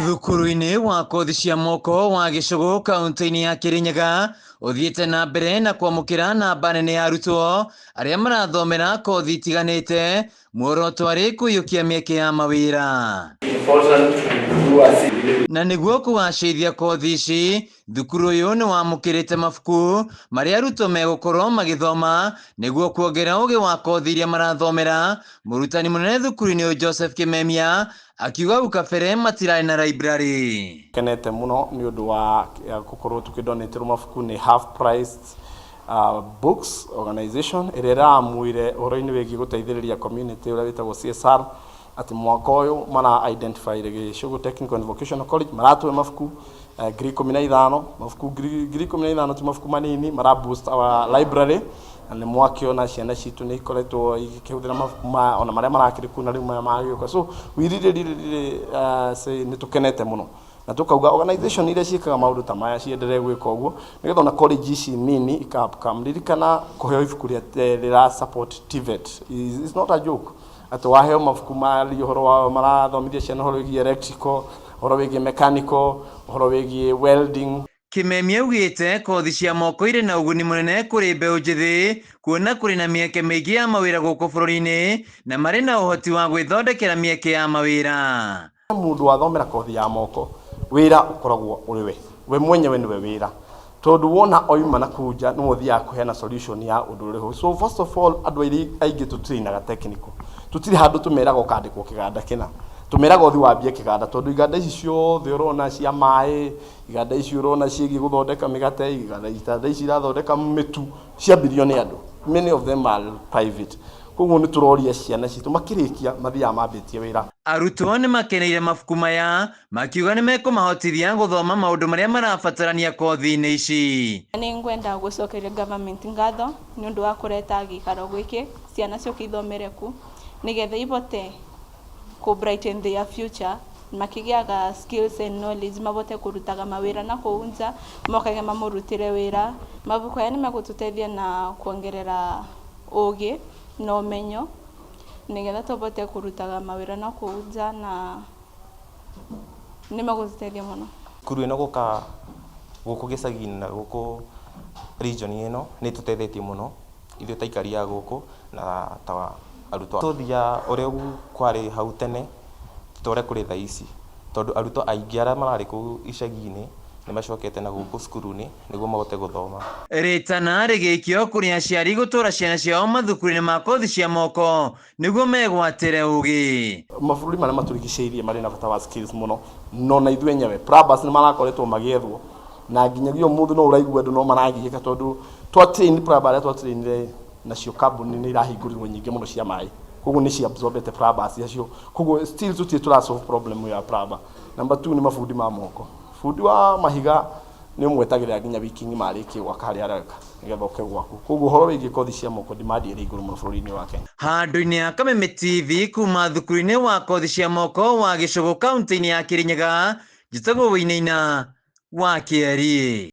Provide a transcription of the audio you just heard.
Thukuru-inĩ wa kothi cia moko wa Gĩcũgũ kaunti-inĩ ya Kĩrĩnyaga ũthiĩte na mbere na kwamũkĩra namba nene ya arutwo arĩa marathomera kothi itiganĩte, muoroto arĩ kũiyũkia mĩeke ya mawĩra. Na nĩguo kũgacĩrithia kothi ici, thukuru ũyũ nĩ wamũkĩrĩte mabuku marĩa arutwo megũkorwo magĩthoma nĩguo kuongerera ũgĩ wa kothi iria marathomera. Mũrutani mũnene thukuru-inĩ ũyũ Joseph Kimemia akiuga hau kabere matirarĩ na library. Kenete mũno nĩ ũndũ wa gũkorwo tũkĩdonaterwo mabuku nĩ Half Priced Books Organization ĩrĩa ĩramuire ũhoro-inĩ wĩgiĩ gũteithĩrĩria community ũrĩa wĩtagwo CSR, atĩ mwaka ũyũ mara identify Gĩcũgũ Technical and Vocational College, maratũhe mabuku 15,000. Mabuku 15,000 ti mabuku manini, mara boost our library, na nĩ mwakĩona ciana citũ nĩ ikoretwo igĩkĩhũthĩra mabuku ma ona marĩa marakĩrĩ kuo na rĩu maya magĩũka. So we really really really say nĩ tũkenete mũno na tũkauga organization iria ciĩkaga maũndũ ta maya ciendelee gwĩka ũguo, nĩgetha ona college ici nini ika upcome. Ririkana kũheo ibuku rĩa rĩra support TVET is not a joke, atĩ waheo mabuku maria ũhoro wa marathomithia ciana ũhoro wĩgiĩ electrical, ũhoro wĩgiĩ mechanical, ũhoro wĩgiĩ welding. Kimemia augĩte kothi cia moko irĩ na ũguni mũnene kũrĩ mbeũ njĩthĩ, kuona kũrĩ na mĩeke mĩingĩ ya mawĩra gũkũ bũrũri-inĩ na marĩ na ũhoti wa gwĩthondekera mĩeke ya mawĩra. Mũndũ wathomera kothi ya moko, wĩra ũkoragwo ũrĩ we mwenyewe nĩwe wĩra, tondũ wona oima na kũu nja nĩwe ũthiaga kũheana solution ya ũndũ ũrĩho. So first of all, andũ aingĩ tũtrainaga technical, tũtirĩ handũ tũmeraga ũkandĩkwo kĩganda kĩna, tũmeraga ũthiĩ wambie kĩganda, tondũ iganda ici ciothe ũrona cia maĩ, iganda ici ũrona ciĩgiĩ gũthondeka mĩgate, iganda ici irathondeka mĩtu, ciambirio nĩ andũ, many of them are private. Koguo nĩ tũroria ciana citũ makĩrĩkia mathiaga mambĩtie wĩra. Arutwo nĩ makeneire mabuku maya, makiuga nĩ mekũmahotithia gũthoma maũndũ marĩa marabatarania kothi-inĩ ici. Nĩ ngwenda gũcokeria government ngatho nĩ ũndũ wa kũreta gĩikaro gĩkĩ ciana ciũke ithomere ku, nĩgetha ibote kũ brighten their future, makĩgĩaga skills and knowledge, mabote kũrutaga mawĩra na kũu nja, mokage mamũrutĩre wĩra. Mabuku aya nĩ megũtũteithia na kuongerera ũgĩ na ũmenyo, nĩgetha tũbote kũrutaga mawĩra na kũu nja, na nĩ megũtũteithia mũno. Cukuru ĩno gũka gũkũ gĩcagi-inĩ na gũkũ region ĩno nĩ ĩtũteithĩtie mũno ithuĩ ta aikari a gũkũ na ta arutwo. Tũthiaga ũrĩa kwarĩ hau tene ti ta ũrĩa kũrĩ thaa ici, tondũ arutwo aingĩ arĩa mararĩ kũu icagi-inĩ nĩ macokete na gũkũ cukuru-inĩ nĩguo mahote gũthoma. Rĩtana rĩgĩikio kũrĩ aciari gũtwara ciana ciao mathukuru-inĩ ma kothi cia moko nĩguo megwatĩre ũgĩ. Mabũrũri marĩa matũrigicĩirie marĩ na bata wa skills mũno, no na ithuĩ enyewe plumbers nĩ marakoretwo magĩethwo, na nginyagia ũmũthĩ no ũraigua andũ no maragiĩka, tondũ twa train plumber arĩa twatrainire nacio kambuni nĩ irahingũrirwo nyingĩ mũno cia maĩ, koguo nĩ cia absorbete plumbers acio. Koguo still tũtirĩ tũra solve problem ya plumber. Number 2 nĩ mabundi ma moko. Bundi wa mahiga nĩ ũmwetagĩrĩra nginya wiki ng'ima arĩkie gwaka harĩa areka nĩgetha oke gwaku. Koguo ũhoro wĩgiĩ kothi cia moko, demand ĩrĩ igũrũ mũno bũrũri-inĩ wa Kenya. Handũ-inĩ ya Kameme TV kuma thukuru-inĩ wa kothi cia moko wa Gĩcũgũ kaunti-inĩ ya Kĩrĩnyaga, njĩtagwo Wĩinaina wa Kĩeri.